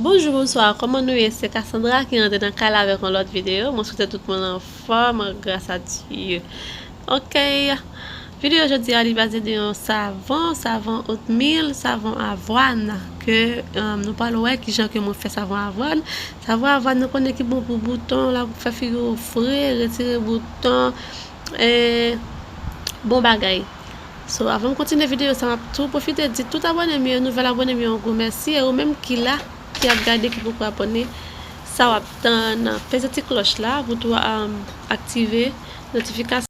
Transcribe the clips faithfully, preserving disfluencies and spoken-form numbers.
Bonjou, bonswa, kòman nou ye? Se Cassandra ki rantre nan kay la avèk yon lòt videyo. Mwen swete tout moun anfòm, gras a Dye. Ok, videyo jodi a li baze de yon savon, savon otmil, savon avwàn, ke, um, nou pral wè kijan ke mwen fè savon avwàn. Savon avwàn nou konnen ki bon pou bouton, l ap fè figi w fre, retire bouton, e bon bagay. So, avan m kontinye videyo sa, m ap tou pwofite di tout abòne m yo, nouvèl abòne m yo, yon gwo mèsi. E ou menm ki la, ki ap gade, ki poko abòne, sa w ap tann? Peze ti klòch la pou tou, um, aktive notifikasyon.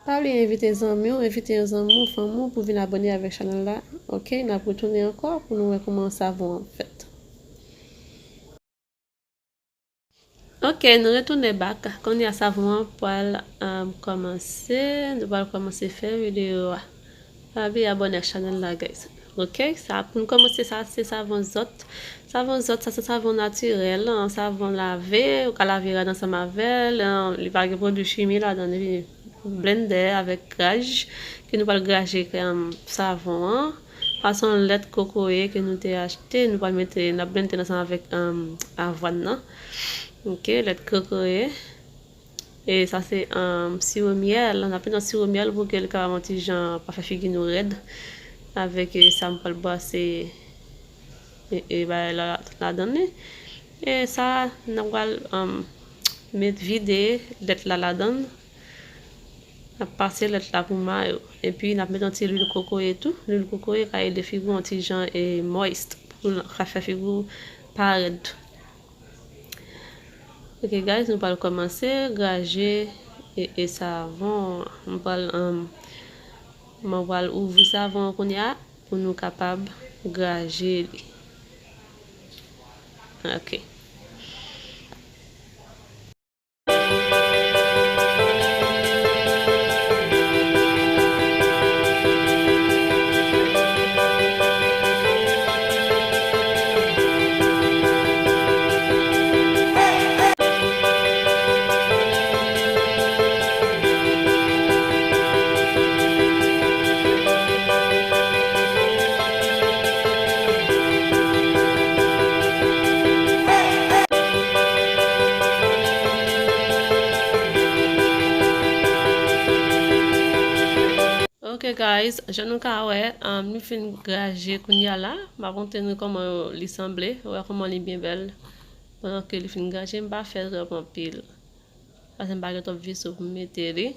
Pa bliye envite zanmi w, envite yon zanmi w, fanmi w pou vin abòne avèk chanèl la. Ok, n ap retounen ankò pou nou wè kòman savon an fèt. Ok, nou retounen back. Kounye a savon an pral, um, kòmanse. Nou pral kòmanse fè videyo a. Pa bliye abòne ak chanèl la, guys. Ok, sa pou nou kòmanse, sa se savon zòt. Savon zòt, sa se savon natirèl, yon savon lave, ou ka lave rad ansanm avè l, um, li pa gen pwodui chimi ladan l, epi blendè avèk graj, ke nou pral graje, um, savon an. Sa se yon lèt kokoye ke nou te achte, nou pral mete, n ap blende ansanm avèk, um, avwàn nan. Ok, lèt kokoye. E sa se, um, siwo myèl. N ap mete yon siwo myèl pou ke li kapab yon ti jan pa fè figi nou rèd. Avèk, e, sa m pral bwase, e, e, bagay la, ladan li. E sa, n ap pral, um, met vide lèt la ladan l. N ap pase lèt la pou mayo. Epi n ap met yon ti lwil kokoye tou. Lwil kokoye ka ede figi w yon ti jan e moist. Pou l ka fè figi w pa rèd. Ok, guys, nou pral kòmanse graje e, e savon. M pral, um, mwen pral ouvri savon an kounye a pou nou kapab graje li. Ok. Ok, guys, jan nou ka wè, um, li fin graje kounye a la. M ap montre nou kòman li sanble. Wè kòman li byen bèl. Pandan ke li fin graje, m pa fè twòp anpil. Paske m pa gen twòp veso pou m mete li.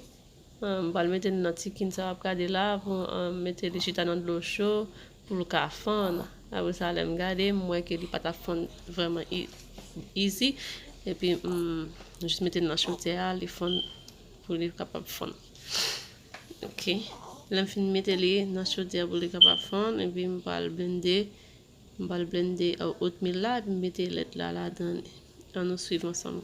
Um, m pral mete l nan ti kin sa w ap gade la, pou, um, mete li chita nan dlo cho, pou l ka fonn. Apre sa, lè m gade, m wè ke li pa t ap fonn vrèman e-, easy. Epi, m jis mete l nan chodyè a, li fonn, pou li kapab fonn. Ok. Lè m fin mete li nan chodyè pou li kapab fonn, epi m pral blende, m pral blende, uh, otmil la, epi m mete lèt la ladan li. Ann nou swiv ansanm.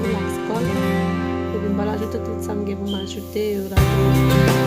Relax kò l. Epi m pral ajoute tout sa m gen pou m ajoute yo ladan.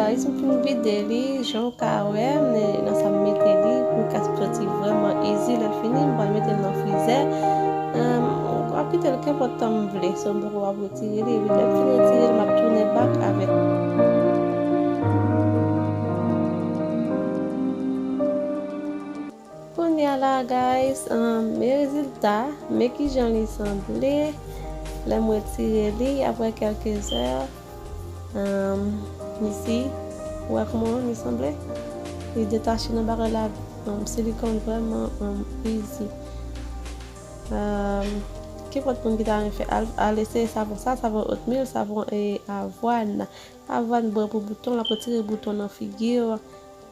Guys, m fin vide li, jan w ka wè, m nan sa m mete li, pou l ka soti vrèman easy. Lè l fini, m pral mete l nan frizè. Ehm, m ap kite l kenpòt tan m vle, so m poko ap retire li. Epi lè m fin retire l, m ap tounen back avèk. Kounye a la, guys, um, men rezilta, men kijan li sanble. Lè m retire li, apre kèlke zè, um, isi, ou wè kòman li sanble? Li detache nan bagay la, um, silikòn vrèman, um, easy. Um, kenpòt moun ki ta renmen fè, al, al eseye savon sa, savon oatmeal, savon e avwàn. Avwàn bò pou bouton, l ap retire bouton nan figi w.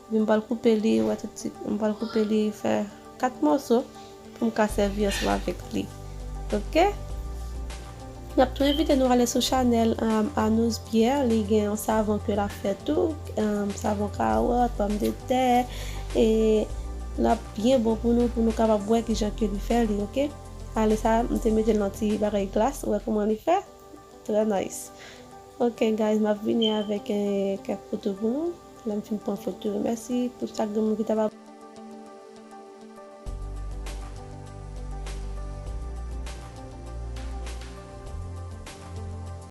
Epi m pral koupe li, ou wè tout ti, m pral koupe li fè kat mòso pou m ka sèvi ansanm avèk li. Oke? N ap tou envite nou ale sou chanèl, um, Anou's Bière. Li gen yon savon ke l ap fè tou, um, savon kawòt, pòmdetè, e l ap byen bon pou nou, pou nou kapab wè kijan ke li fè li, oke? Ale sa, m te mete l nan ti bagay glas, ou wè kòman li fè? Trè nice. Ok, guys, m ap vini avèk, eh, kèk foto pou nou. Lè m fin pran foto yo. Mèsi pou chak grenn moun ki t ap